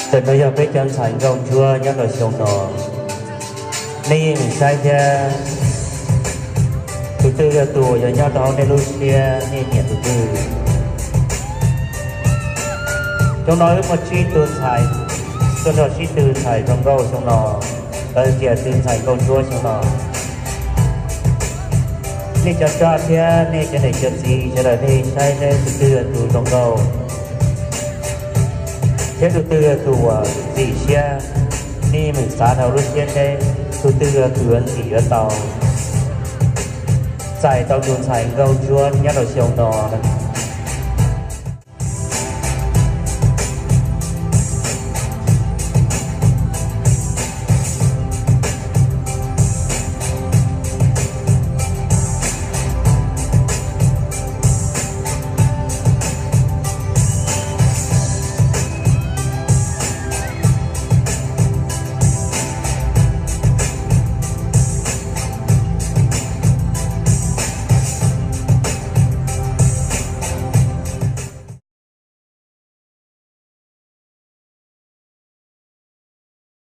Ntawm no yog peb cov ntxhais nkauj ntsuab nyob rau xyoo no. Nej yeej saib thiab, tus twg yog tus uas yog nyob rau hauv nej lub siab, nej nyiam tus twg? Xyoo no wb muaj tsib tug ntxhais tuaj nrog sib tw ntxhais zoo nkauj xyoo no, lawv tias tw ntxhais nkauj ntsuab xyoo no. Nej cov tsaj thiab nej cov niam cov txiv sawv daws nej saib seb tus twg yog tus zoo nkauj, thiab tus twg yog tus uas ntxim siab. Nej mus xav rau lub siab seb tus twg yog tus yuav ntxim yuav tau txais tau tus ntxhais nkauj ntsuab nyob rau xyoo no.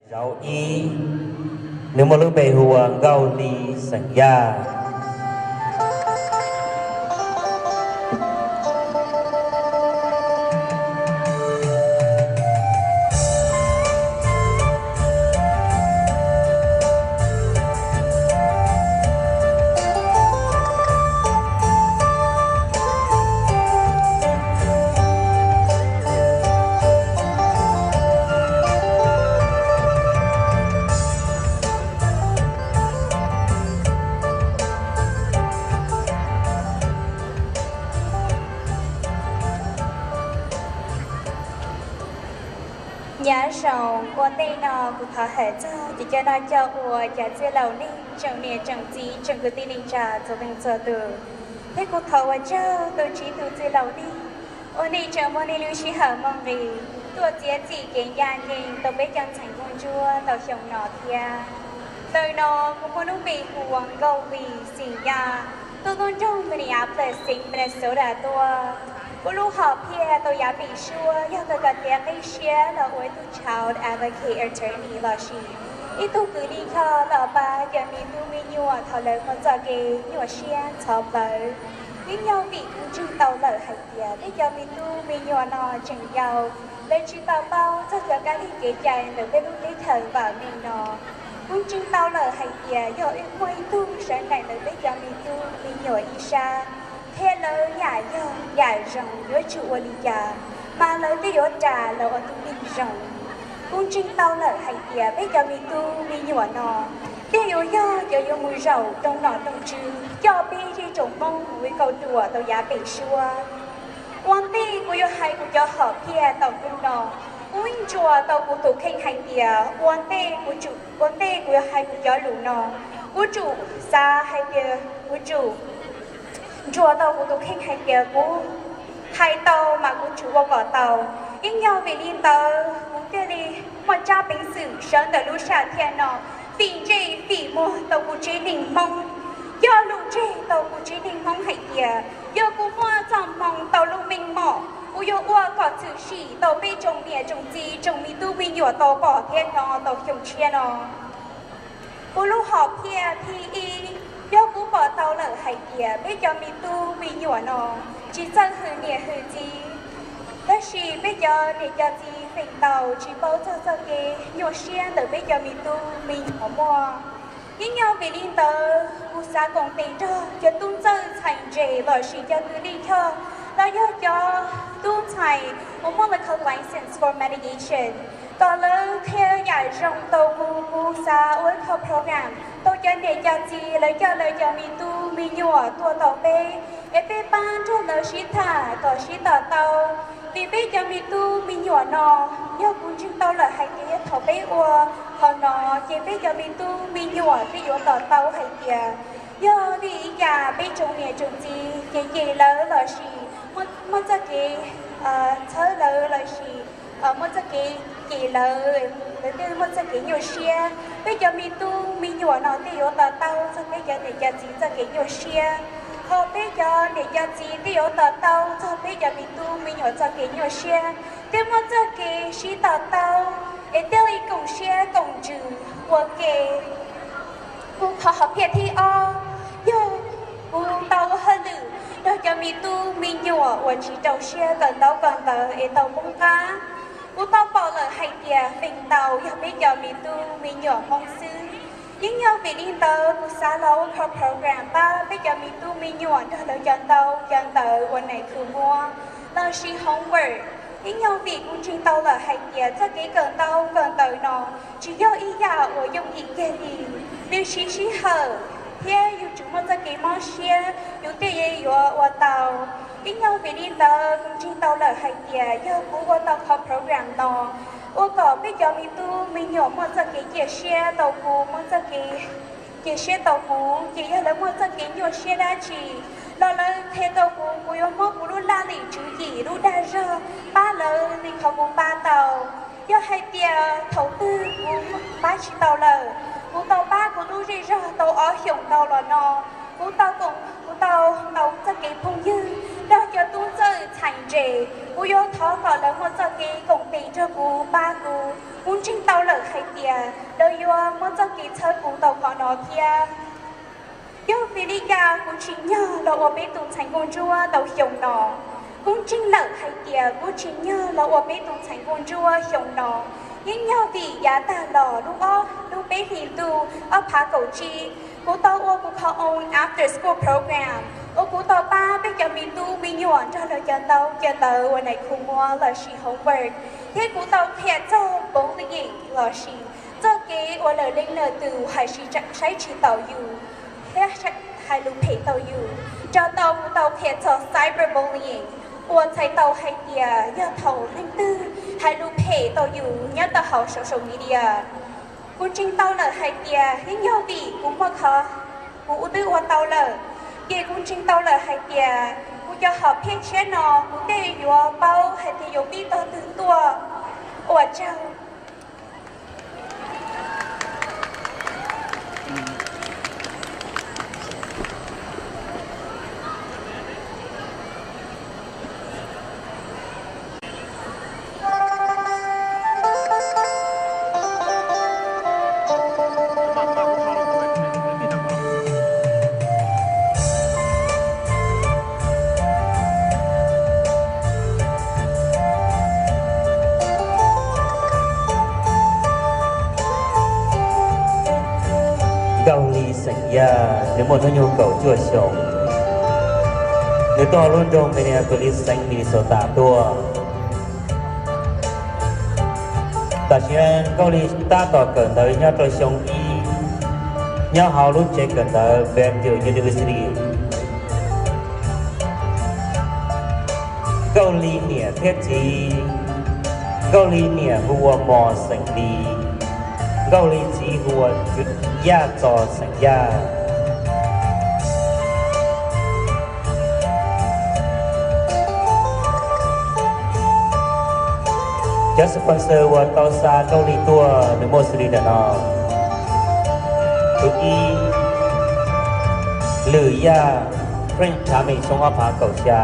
Zauv ib, nws muaj lub npe hu ua Nkauj Lis xeem Yaj. Nyav zoo, ua ntej no kuv thov hawm txog ces cov no coj ua cov txwj laus neej tsoom niam tsoom txiv tsoom kwv tij neej tsa txhua leej txhua tus, thiab kuv thov ua tsaug rau tsib tug txwj laus neej uas nej tseem muab nej lub sij hawm muaj nqis tuaj txiav txim kev ncaj ncees rau peb cov ntxhais nkauj ntsuab tau xyoo no thiab. Ntawm no kuv muaj lub npe hu ua Nkauj Lis xeem Yaj, tuaj nyob nroog Minneapolis, xeev Minnesota tuaj. Kuv lub hom phiaj tau yav pem suab yog kawm kom tiav qib siab los ua ib tug child advocate attorney lossis ib tug kws lij choj los pab cov me tub me nyuam thaum lawv muaj txoj kev nyuaj siab ntxhov plawv. Yeej yog vim kuv ntseeg tau lawm hais tias peb cov me tub me nyuam no tseem yau, lawv tsis tau paub txog cov kab lig kev cai ntawm peb lub teb chaws vam meej no. Kuv ntseeg tau lawm hais tias yog wb muaj ib tug sawv daws ntawm peb cov me tub me nyuam ib sab, qhia lawv yam yog yam zoo yuav tsum ua li cas, mas lawv thiaj yuav ras los ua tus neeg zoo. Kuv ntseeg tau lawm hais tias peb cov me tub me nyuam no thiaj yuav yog cov yuav mus zaum rau nom rau tswv coj peb zej tsoom Hmoob mus ua kauj ruam tau yav pem suab. Ua ntej kuv yuav hais kuv cov hom phiaj thaum ntej no, kuv yeej ntsuas tau kuv tus kheej hais tias ua ntej kuv, ua ntej kuv yuav hais kuv cov lus no, kuv tsum xav hais tias kuv tsum ntsuas tau kuv tus kheej hais tias kuv hais tau mas kuv tsum ua kom tau. Yeej yog vim li ntawd kuv thiaj li muaj tsab peev xwm sawv ntawm lub sij hawm no fim ntsej fim muag tau kuv tsev neeg Hmoob, cog lus tseg tau kuv tsev neeg Hmoob hais tias yog kuv muaj txoj hmoo tau lub meej mom, kuv yuav ua kom tshwm sim tau peb tsoom niam tsoom txiv tsoom me tub me nyuam tau pom thiab hnov tau xyoo tshiab no. Kuv lub hom phiaj thib ib, yog kuv pom tau lawm hais tias peb cov me tub me nyuam no tsis txawj hwm niam hwm txiv, tab sis peb cov niam cov txiv feem ntau tsis paub txog txoj kev nyuaj siab ntawm peb cov me tub me nyuam muaj. Yeej yog vim li ntawd kuv xav koom tes nrog cov tub ntxawg ntxhais ntse lossis cov kws lij choj los yog cov tub ntxhais uas muaj liquor license for medication kom lawv qhia yam zoo tau kuv. Kuv xav ua ib qho program tau cov niam cov txiv lawv coj lawv cov me tub me nyuam tuaj tau peb, es peb pab nrog lawv sib tham kom sib to taub. Vim peb cov me tub me nyuam no, yog kuv ntseeg tau lawm hais tias yog thaum peb ua qhov no ces peb cov me tub me nyuam thiaj yuav to taub hais tias yog vim li cas peb tsoom niam tsoom txiv ces cem lawv lossis muaj txoj kev txhawb lawv lossis muaj txoj kev cem lawv, lawv thiaj muaj txoj kev nyuaj siab. Peb cov me tub me nyuam no thiaj yuav to taub txog peb cov niam cov txiv txoj kev nyuaj siab. Ho peb cov niam cov txiv twb yuav to taub txog peb cov me tub me nyuam txoj kev nyuaj siab, thiab muaj txoj kev sib to taub, es thiaj li koom siab koom ntsws ua ke. Kuv qhov hom phiaj thib ob yog kuv tau ua hauj lwm nrog cov me tub me nyuam uas tsis rau siab kawm ntaub kawm ntawv es tau poob qab. Kuv tau pom lawm hais tias feem ntau yog peb cov me tub me nyuam Hmoob xwb. Yeej yog vim li ntawd kuv xav los ua qhov program pab peb cov me tub me nyuam nrog lawv cov ntaub cov ntawv uas nais khu muab lossis homework. Yeej yog vim kuv ntseeg tau lawm hais tias txoj kev kawm ntaub kawm ntawv no tsis yog ib yam uas yooj yim kiag li, nws siv sij hawm thiab yus tseem muaj txoj kev mob siab yus thiaj yuav ua tau. Yeej yog vim li ntawd kuv ntseeg tau lawm hais tias yog kuv ua tau qhov program no, ua kom peb cov me tub me nyuam muaj txoj kev cia siab tau kuv, muaj txoj kev cia siab tau kuv, ces yog lawv muaj txoj kev nyuaj siab dab tsi los lawv qhia rau kuv, kuv yuav muab kuv lub laj lim tswv yim lub dag zog pab lawv li qhov kuv pab tau. Yog hais tias thaum twg kuv pab tsis tau lawm, kuv tau pab kuv lub zej zog tau ob xyoos ntau los no, kuv tau koom, kuv tau tau txoj kev phooj ywg nrog cov tub ntxawg txhais ntses, kuv yuav thov kom lawv muaj txoj kev koom tes nrog kuv pab kuv. Kuv ntseeg tau lawm hais tias lawv yuav muab txoj kev txhawb kuv tau qhov no thiab. Yog vim li cas kuv tsim nyog los ua peb tus ntxhais nkauj ntsuab tau xyoo no? Kuv ntseeg lawm hais tias kuv tsim nyog los ua peb tus ntxhais nkauj ntsuab xyoo no yeej yog vim yav tag los lub ob lub peb hlis ntuj ob phav kaum tsib, kuv tau ua kuv qhov own after school program uas kuv tau pab peb cov me tub me nyuam nrog lawv cov ntaub cov ntawv uas nais khu muab lossis homework, thiab kuv tau qhia txog bullying lossis txoj kev uas lawm leej lawm tus hais tsis, saib tsis taus yus thiab hais lus phem tau yus. Tso tau kuv tau qhia txog cyberbullying uas txhais tau hais tias yog thaum leej twg hais lus phem tau yus nyob rau hauv social media. Kuv ntseeg tau lawm hais tias yeej yog vim kuv muaj qhov kuv twb ua tau lawm, ces kuv ntseeg tau lawm hais tias kuv cov hom phiaj tshiab no kuv thiaj yuav paub hais tias yuav pib tog twg tuaj. Ua tsaug. Nkauj Lis xeem Yaj, nws muaj hnub nyoog kaum cuaj xyoo. Nws tuaj lub nroog Minneapolis, xeev Minnesota tuaj. Tam sim no Nkauj Lis tab tom kawm ntawv nyob rau xyoo ib, nyob hauv lub tsev kawm ntawv Purdue University. Nkauj Lis niam thiab txiv, Nkauj Lis niam hu ua Mos xeem Lis, Nkauj Lis txiv hu ua Yaj Txos xeem Yaj. Cov sponsor uas tau xa Nkauj Lis tuaj nws muaj xws li ntawm no. Tus ib, Lwm Yaj, Prince Charming xyoo ob phav kaum xya.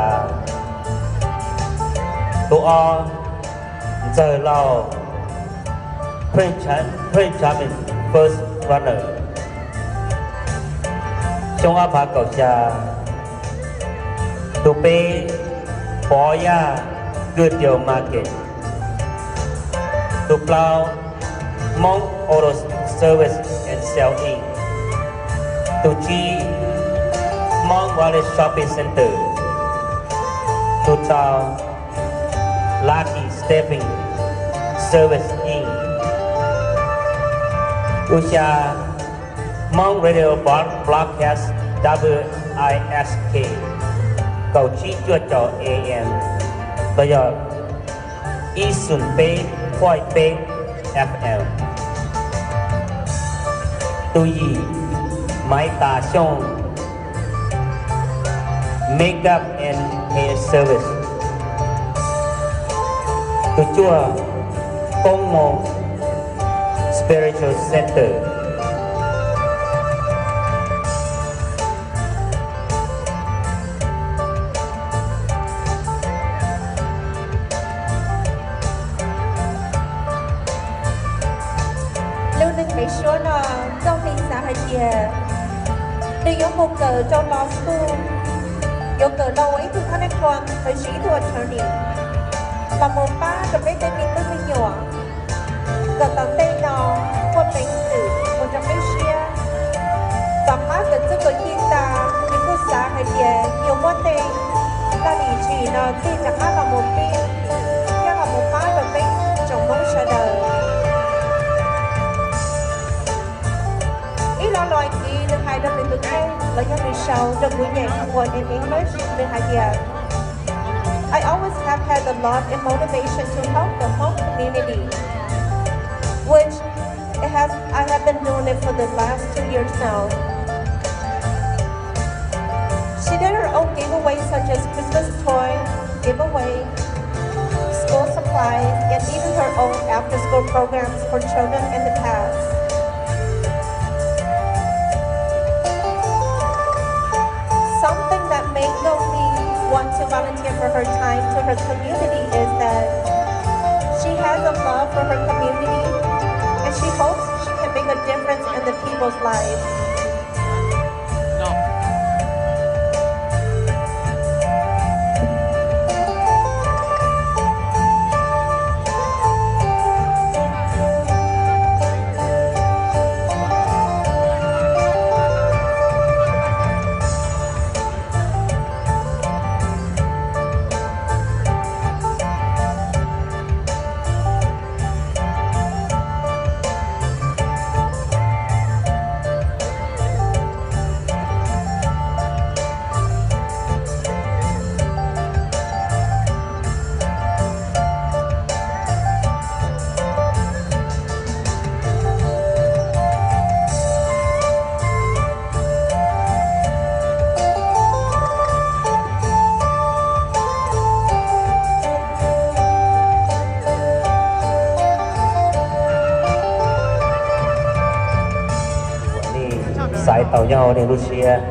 Tus ob, Ntxawg Lauj, Prince Cha-, Prince Charming first runner xyoo ob phav kaum xya. Tus peb, Pov Yaj, Goodwill Market. Tus plaub, Hmong Auto Service and Sale Inc. Tus tsib, Hmong Valley Shopping Center. Tus rau, Lucky Staffing Service Inc. Tus xya, Hmong Radio Broad-, Broadcast W I S K, kaum tsib cuaj caum A M, los yog ib xoom peb point peb F M. Tus yim, Maiv Tas Xyooj, Makeup and Hair Service. Tus cuaj, Koob Moo Spiritual Center. Pem suab no, Txoj Hli xav hais tias nws yuav mus kawm rau law school, yuav kawm los ua ib tug thab nab qhuam los sis ib tug attorney, los mus pab rau peb tej me tub me nyuam kom tom ntej no muaj peev xwm mus rau peb siab. Tom qab kawm txuj kaum ci tas, nws kuj xav hais tias yuav muab tej laj lim tswv yim no tig rov qab los mus pib thiab los mus pab rau peb tsoom Hmoob sawv daws. Ib lo lus Askiv nws hais rau nws tus kheej los yog nws sau rau kuv nyeem kuv in English, nws hais tias, I always have had a love and motivation to help the Hmong community, which it has, I have been doing it for the last two years now. She did her own giveaways such as Christmas toy giveaway, school supplies, and even her own after-school programs for children in the past. Something that made Ngo Hli want to volunteer for her time to her community is that she has a love for her community and she hopes she can make a difference in the people's lives. Nej xaiv tau nyob hauv nej lub siab.